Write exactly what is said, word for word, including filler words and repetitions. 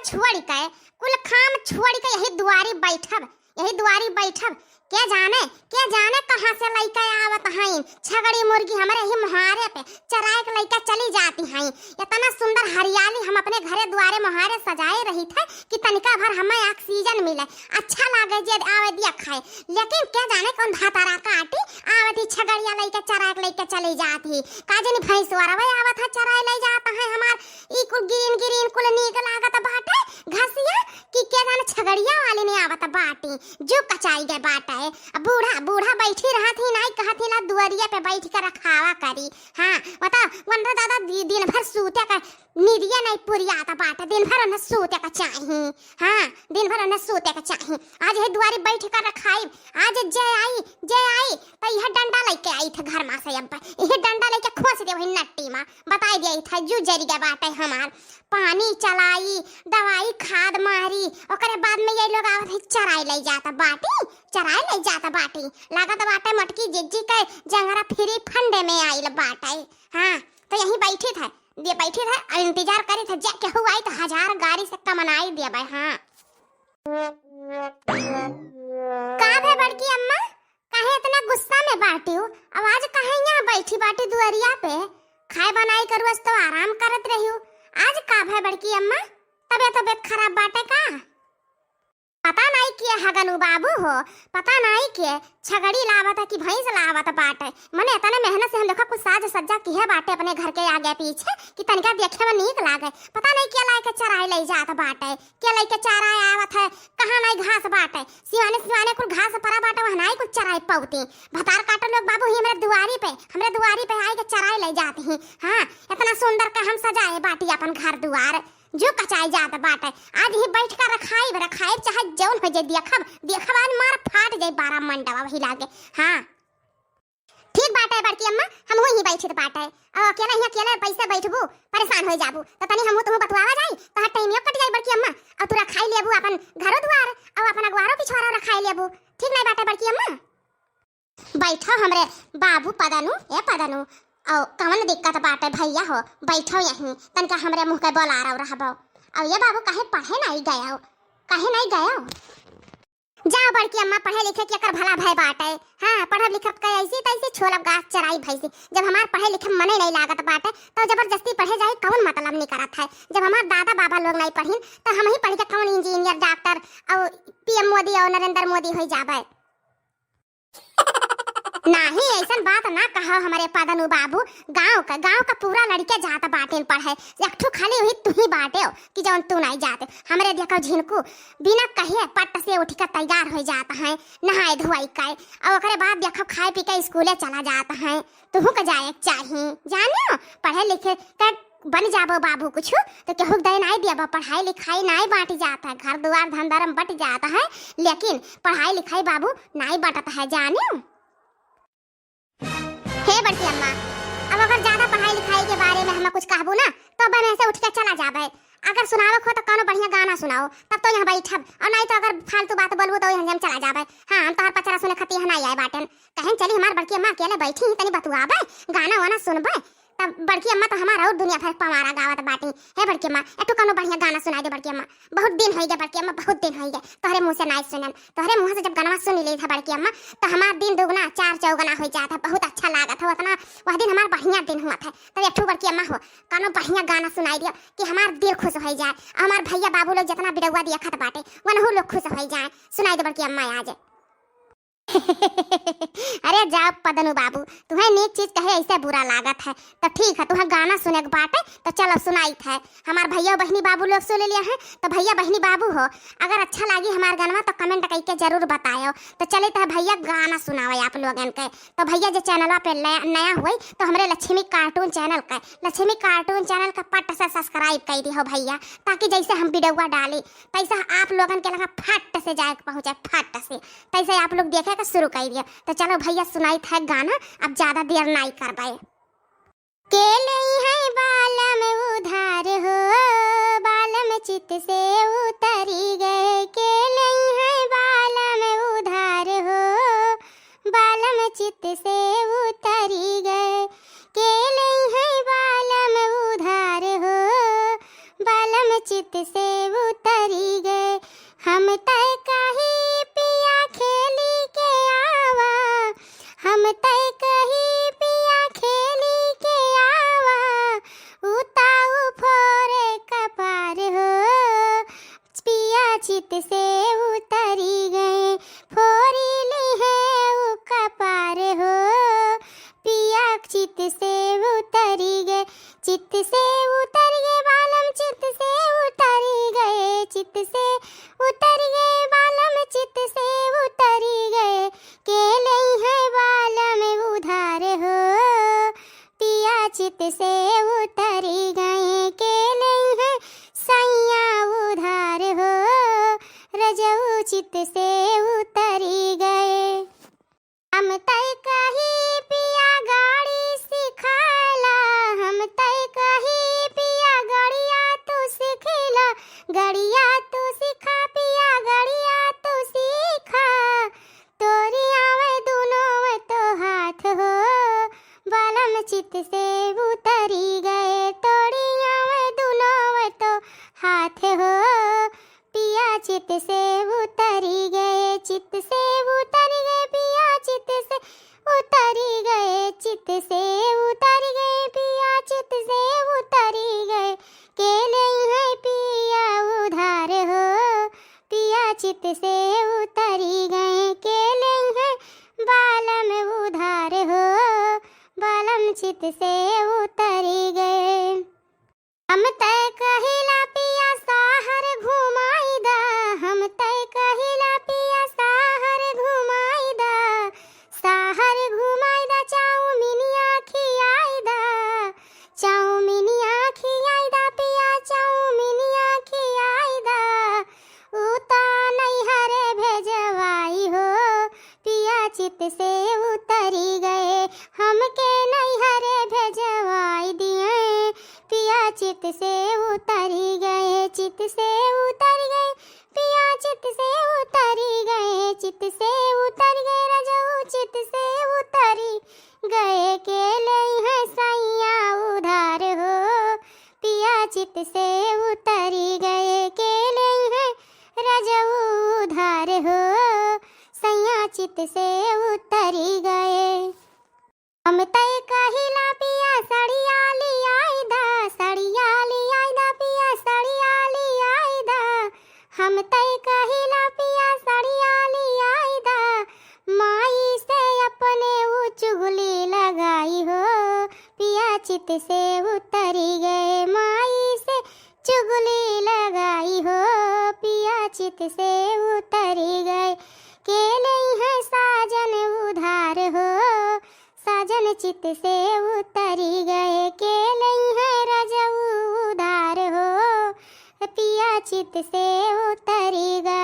छोड़ि के, कुल काम छोड़ि के यही दुआरी बैठब, यही दुआरी बैठब। के जाने, के जाने कहाँ से लइके आवत हईं छगड़ी मुर्गी हमरे यही मोहारे पे चराए के लइके चली जाती हईं। इतना सुंदर हरियाली हम अपने घरे दुआरे मोहारे सजाए रहित है कि तनिका भर हमें oxygen मिले, अच्छा लागे जे आवे दिया खाए। लेकिन के जाने कौन धातारा काटी आवत ही छगड़िया लइके चराए के लइके चली जात ही। का जानी भैंसवरवे आवत है चराए लइ जात है हमार। ई कुल green green कुल नीक लागत बाटे घसिया कि के जाने छगड़िया वाली नहीं आवत बाटी। जो कचाई गए बाटे। अब बूढ़ा, बूढ़ा बैठी रहत ही, नाई कहत ही ला दुआरिया पे बैठ के रखावा करी। हाँ, बता, वनरा दादा दि-, दिन भर सूते का नींदिया नहीं पुरियात बाटे, दिन भर उन्हें सूते का चाही। हाँ, दिन भर उन्हें सूते का चाही। आज यही दुआरी बैठ के रखाई, आज जे आई, जे आई, तो यह डंडा लेके आई थे घर मा से। अब यह डंडा लेके खोस दे वही नट्टी मा, बताई दे आई थे, जू जरी गए बाटे हमार। पानी चलाई, दवाई खाद मारी, ओकरे बाद में ये लोग आवत है चराई लइ जात बाटी, चराई लइ जात बाटी। लागत बाटे मोटकी जिज्जी के जंगरा free fund में आइल बाटे। हाँ, तो यहीं बैठी थे, ये बैठी थे और इंतजार करी थे, जे केहू आई तो हजार गारी से कमनाई देबे। हाँ। का भे बड़की अम्मा, काहे इतना गुस्सा में बाटिउ? अब आज काहे यहाँ बैठी बाटी दुआरिया पे? खाए बनाई करू, आज तो आराम करत रहिउ। आज का भय बड़की अम्मा, तबियत, तबियत खराब बाटे का? पता नाई के हगन उ बाबू हो, पता नाई के छगड़ी लावत है कि भैंस लावत बाटे। मने इतने मेहनत से हम देखो कुछ साज सज्जा किहे बाटे अपने घर के आगे पीछे कि तनिका देखे में नीक लागे। पता नाई के लाए के चराए लइ जात बाटे। के लइके चारा आवत है, कहाँ नाई घास बाटे। सिवाने सिवाने कुल घास परा बाटे, वहाँ नाई कुल चराए पौती। भतार काटो लोग बाबू ही हमरे दुआरी पे, हमरे दुआरी पे आए के चराए लइ जात ही। हाँ, इतना सुंदर का हम सजाए बाटी अपन घर दुआर, जो कचाई जात बाटे। आज ही बैठ कर रखाइब, रखाइब चाहे जौन हो जाए, देखब, देखब आज मार फाट जाए बारह मंडवा वही लागे। हाँ। ठीक बाटे बड़की अम्मा, हमहू ही बैठित बाटे। और अकेले ही अकेले पैसे बैठबू, परेशान हो जाबू। तो तनी हमहू तुहू बतुआवा जाई, तोहार टाइमियो कट जाई बड़की अम्मा। और तू रखाई लेबू अपन घरो दुआर, और अपन अगवारो पिछवारो रखाई लेबू। ठीक नहीं बाटे बड़की अम्मा? बैठो हमरे बाबू पदनू, ए पदनू, और कवन दिक्कत बाटे भैया हो, बैठो यहीं, तनिका हमरे मुँह के बोला रहो रहबो। और ये बाबू काहे पढ़े नहीं गयो, काहे नहीं गयो? जाओ बड़की अम्मा, पढ़े लिखे के एकर भला भय बाटे। हाँ, पढ़ब लिखब के ऐसी तैसी छोलब गाछ चराई भैंसी। जब हमार पढ़े लिखे में मने नहीं लागत बाटे, तो जबरदस्ती पढ़े जाए कौन मतलब निकरत है? जब हमार दादा बाबा लोग नहीं पढ़िन, तो हम ही पढ़ के कौन इंजीनियर, डॉक्टर और पीएम मोदी और नरेंद्र मोदी हो जाबे? नाही, ऐसन बात ना कहो हमरे पदनू बाबू। गाँव का, गाँव का पूरा लड़के जात बाटेन पढ़े, एक ठो खाली वही तू ही बाटे हो कि जौन तू नहीं जाते। हमरे देखो झिनकू बिना कहे पट से उठ के तैयार हो जात हैं, नहाए धोआई के, और ओकरे बाद देखो खाए पी के स्कूले चला जात हैं। तुहू के जाए के चाही, जानियो, पढ़े लिखे के बन जाबो बाबू कुछ, तो केहू के दे नाई दियाबो, पढ़ाई लिखाई नाई बांट जात है, घर दुआर धन धर्म बट जात है, लेकिन पढ़ाई लिखाई बाबू नाई बटत है, जानियो। हे बड़की अम्मा, अब अगर ज्यादा पढ़ाई लिखाई के बारे में हमें कुछ कहबू ना, तो अब हम ऐसे उठ के चला जाबे। अगर सुनावक हो तो कौनो बढ़िया गाना सुनाओ, तब तो यहाँ बैठब, और नहीं तो अगर फालतू बात बोलबू तो यहाँ से हम चला जाबे। हाँ, हम तोहर पचरा सुने खातिर यहाँ नहीं आए बाटेन। कहें चली हमार बड़की अम्मा अकेले बैठी ही, तनी बतुआबे, गाना वाना सुनबे। तब बड़की अम्मा तो हमार और दुनिया भर पवारा गावत बाटी। हे बड़की अम्मा, एक ठो कौनो बढ़िया गाना सुनाई दे बड़की अम्मा। बहुत दिन होई गए बड़की अम्मा, बहुत दिन होई गए तोहरे मुँह से नाई सुनन। तोहरे मुँह से जब गाना सुन ली था बड़की अम्मा, तो हमार दिन दुगना चार चौगना हो जात है, बहुत अच्छा लागत है। उतना वह दिन हमार बढ़िया दिन हुआ था। तब एक ठो बड़की अम्मा हो, कौनो बढ़िया गाना सुनाई दियो कि हमार दिल खुश हो जाए, और हमार भैया बाबू लोग जितना बिडौआ दिया खत बाटे, वनहू लोग खुश हो जाए। सुनाई दे बड़की अम्मा आज। अरे जाओ पदनू बाबू, तुम्हें नीक चीज कहे ऐसे बुरा लागत है, तो ठीक है, तुम्हें गाना सुने के बाटे, तो चलो सुनाइत है। हमार भैया बहनी बाबू लोग सुन लिया है, तो भैया बहनी बाबू हो, अगर अच्छा लागी हमार गानवा तो comment करके जरूर बतायो। तो चले तो भैया गाना सुनावे आप लोगन के। तो भैया जे चैनलवा पे नया, नया होई तो हमरे लक्ष्मी cartoon channel का, लक्ष्मी cartoon channel का पट से subscribe कर दियो भैया, ताकि जैसे हम वीडियोवा डाली तैसे आप लोगन के लगा फट से जाए के पहुँचे, फट से। तैसे आप लोग देखे के शुरू कर दिया। तो चलो भैया सुनाइत है गाना, अब ज्यादा देर नहीं करबे। के लई है बालम उधार हो, बालम चित से उतरी गए। के लई है बालम उधार हो, बालम चित से उतरी गए। के लई है बालम उधार हो, बालम चित से उतरी गए। हम तय कही पिया खेली के आवा, हम तय कही पिया खेली के आवा, उताऊ फोरे कपार हो, पिया चित से उतरी गए, फोरी ली है उ कपार हो, पिया चित से उतरी गए, चित से उतरी गए बालम, चित से उतरी गए, चित से उतरी गए बालम, चित से उतरी गए, के लई है बालम उधार हो, पिया चित से उतरी गए, के लई है सैया उधार हो, रजऊ चित से उतरी गए। हम तय कही पिया गाड़ी सिखाला, हम तय कही पिया गड़िया तू सिखिला, गड़िया तू सिखा पिया गड़िया तू सिखा, तोरी आवे दुनो तो हाथ हो, बालम चित से उतरी गए, तोरी आवे दुनो तो हाथ हो, पिया चित से उतरी गए, चित से उतरी गए, पिया चित से उतरी गए, चित से उतरी गए, पिया चित से उतरी गए, के लई है पिया उधार हो, पिया चित से उतरी गए, के लई है बालम उधार हो, बालम चित से उतरी गए। हम तय कहिला पिया साहर घुमाई दा, हम तय कहिला पिया साहर घुमाई दा, साहर घुमाई दा, चाउमिनिया खियाई दा, चाउमिनिया खियाई दा पिया, चाउमिनिया खियाई दा, उता नैहर भेजवाई हो, पिया चित से उतरी गए, हमके नैहर भेजवाई दिए, पिया चित से उतरी गए, चित से उतरी गए, पिया चित से उतरी गए, चित से उतरी गए, रजऊ चित से उतरी गए, के लई है सैया उधार हो, पिया चित से उतरी गए, के लई है रजऊ उधार हो, सैया चित से उतरी गए। हम तय कहिला पिया सड़िया लियाई दा, सड़िया लियाई दा पिया सड़िया लियाई दा, हम तय कहिला पिया सड़िया लियाई दा, माई से अपने उ चुगली लगाई हो, पिया चित से उतरी गए, माई से चुगली लगाई हो, पिया चित से उतरी गए, के लई है साजन उधार हो, साजन चित से उतरी गए, के लई है रजऊ उधार हो, पिया चित से उतरी गए।